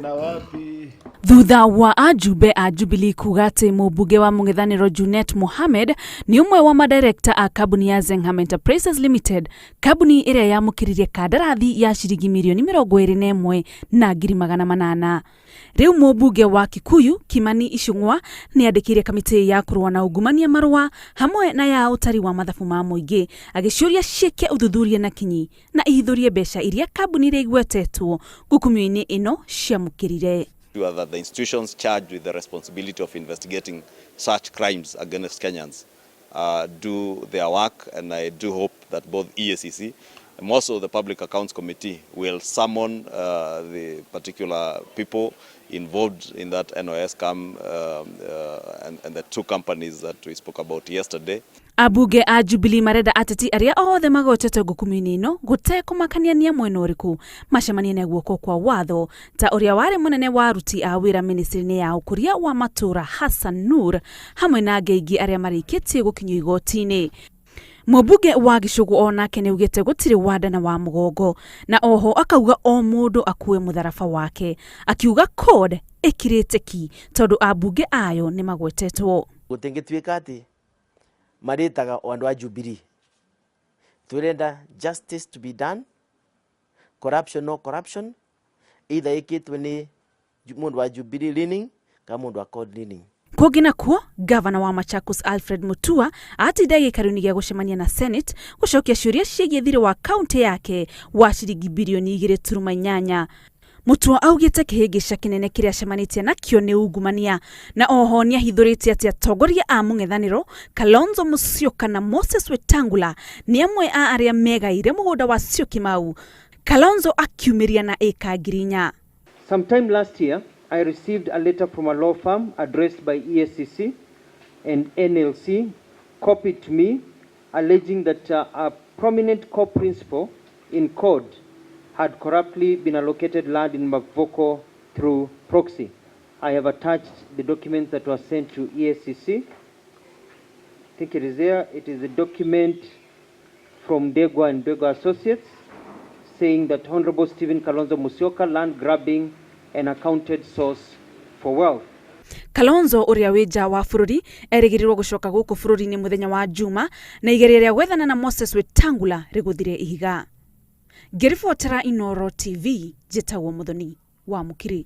Na wapi? Thutha wa ajumbe a Jubilee kuga atĩ mũmbunge wa mũng'ethanĩro Junet Mohamed nĩ ũmwe wa madirekta a kambuni ya Zengham Enterprises Limited, kambuni ĩrĩa yamũkĩrire kandarathi ya ciringi mirioni 21,800. Rĩu mũmbunge wa Kikuyu Kimani Ichung'wa nĩ andĩkĩire kamĩtĩ ya kũrũa na ungumania marũa hamwe na ya ũtari wa mathabu ma mũingĩ agĩciũria ciĩke ũthuthuria na kinyi na ihithũrie mbeca iria kambuni iria igwetetwo ngukumio-inĩ ĩno ciamũkĩrire. That the institutions charged with the responsibility of investigating such crimes against Kenyans do their work, and I do hope that both EACC and also the Public Accounts Committee will summon the particular people involved in that NOS scam and the two companies that we spoke about yesterday. Ambunge a Jubilee marenda ateti arĩa othe magwetetwo ngukumio-inĩ ĩno gũtekũmakania nĩ a mwena ũrĩkũ macemanie na guoko kwa watho ta ũrĩa warĩ mũnene wa aruti a wĩra ministry-inĩ ya ũkũria wa matũũra Hassan Nur hamwe na angĩ aingĩ arĩa marĩkĩtie gũkinyio igoti-inĩ. Mũmbunge wa Gĩcũgũ onake nĩ augĩte gũtirĩ wanda na wa mũgongo na oho akauga o mũndũ akue mũtharaba wake, akiuga CORD ĩkirĩte ki tondũ ambunge ayo nĩ magwetetwo. Gũtingĩtuĩka atĩ marĩtaga o andũ a Jubilee. Twĩrenda justice to be done, corruption no corruption, either ĩkĩtwo nĩ mũndũ wa Jubilee leaning kana mũndũ wa CORD leaning. Kũngĩ nakuo, gavana wa Machakos Alfred Mutua atinda gĩikaro-inĩ gĩa gũcemania na Senate gũcokia ciũria ciĩgiĩ thirĩ wa kaunti yake wa ciringi birioni 2.8. Mutua augĩte kĩhĩngĩca kĩnene kĩrĩa acemanĩtie nakĩo nĩ ungumania na oho nĩ ahithũrĩtie atĩ atongoria a mũng'ethanĩro Kalonzo Musyoka na Moses Wetangula nĩ amwe a arĩa megaire mũgũnda wa Syokimau. Kalonzo akiumĩria na ĩka 4,000. Sometime last year, I received a letter from a law firm addressed by EACC and NLC, copied to me, alleging that a prominent co-principal in CORD had corruptly been allocated land in Mavoko through proxy. I have attached the documents that were sent to EACC. I think it is there. It is a document from Ndegwa and Ndegwa Associates saying that Honorable Stephen Kalonzo Musyoka land grabbing and accounted source for wealth. Kalonzo ũrĩa wĩ nja wa bũrũri erĩgĩrĩrwo gũcoka gũkũ bũrũri-inĩ mũthenya wa Juma na igeria rĩa gwethana na Moses Wetangula rĩgũthire ihiga. Ngĩribotera Inooro TV, njĩtagwo Muthoni wa Mũkiri.